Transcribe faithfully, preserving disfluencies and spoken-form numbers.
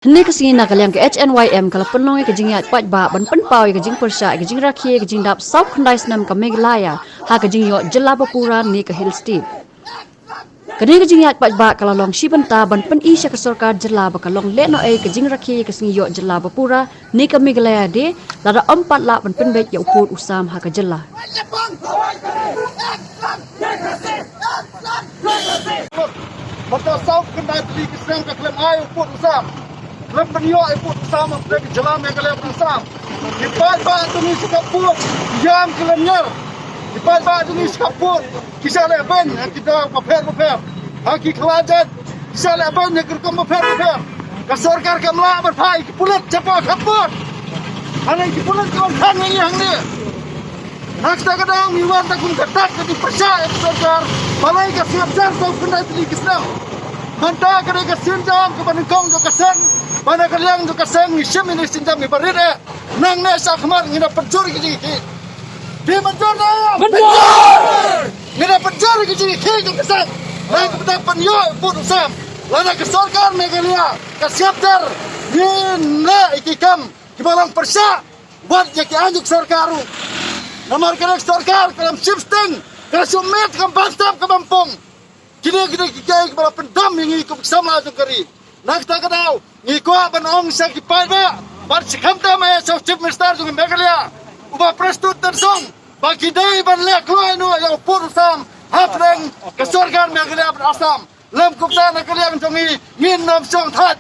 Hynne ka sngi na ka liang ka H N Y M ka la pynlong ïa ka jingïaid paidbah ban pynpaw ïa ka jingpyrshah ïa ka jingrakhe ïa ka jingdap saw khyndai snem ka Meghalaya ha ka jingïoh jylla ba pura ne ka Hill State. Kane ka jingïaid paidbah ka la long shi bynta ban pyni sha ka sorkar jylla ba ka long lehnohei ka jingrakhe ïa ka sngi ïoh jylla ba pura ne ka Meghalaya Day, lada ym pat lah ban pynbeit ïa u pud u sam ha ka jylla. Mynta saw khyndai tylli ki snem ka khlem ai u pud u sam. Khlem pynïoh u pud u sam ha ka jylla Meghalaya bad Assam. Ki paidbah jong ngi sha khapud, ïam ki lyngngoh. Ki paidbah jong ngi sha khapud ki shah lehbeiñ ha ki daw bapher bapher. Ha ki khlajat ki shah lehbeiñ ha ki rukom bapher bapher. Ka sorkar kam lah ban phah ki pulit shapoh khapud. Hangne ki pulit ki wan khang ïa ngi hangne. Na kata ka daw ngi wan da kum ka dak ka jingpyrshah ïa ka sorkar. Balei ka siap jar saw khyndai tylli ki snem. Mynta ka dei ka sienjam kaba nyngkong jong ka seng. Ba na ka liang jong ka seng ngi shim ïa ine i sienjam ngi ba rit eh. Nangne shakhmat ngi da pynjur ïa ka jingïakhih. Phi mynjur ne em? Mynjur! Ngi da pynjur ïa ka jingïakhih jong ka seng. Nang ka bynta pynïoh pud u sam. Lada ka sorkar Meghalaya ka siap jar, ngin leh ïa ki kam kiba long pyrshah. Wat ïa ki aiñ jong ka sorkar ruh. Namar kane ka sorkar ka lam shipsting, ka la shu miet ka bamstep ka bampong. Kine kine ki kiei kiba la pyndam ïa ngi kum ki samla jong ka ri. Na kata ka daw ngi kwah ban ong sha ki paidbah bad shi khamtam eh sha u Chief Minister jong ka Meghalaya, u Bah Prestone Tynsong, ba ki dei ban leh kloi noh ïa u pud u sam hapdeng ka sorkar Meghalaya bad Assam. Lym kumta na ka liang jong ngi ngin ym shong thait.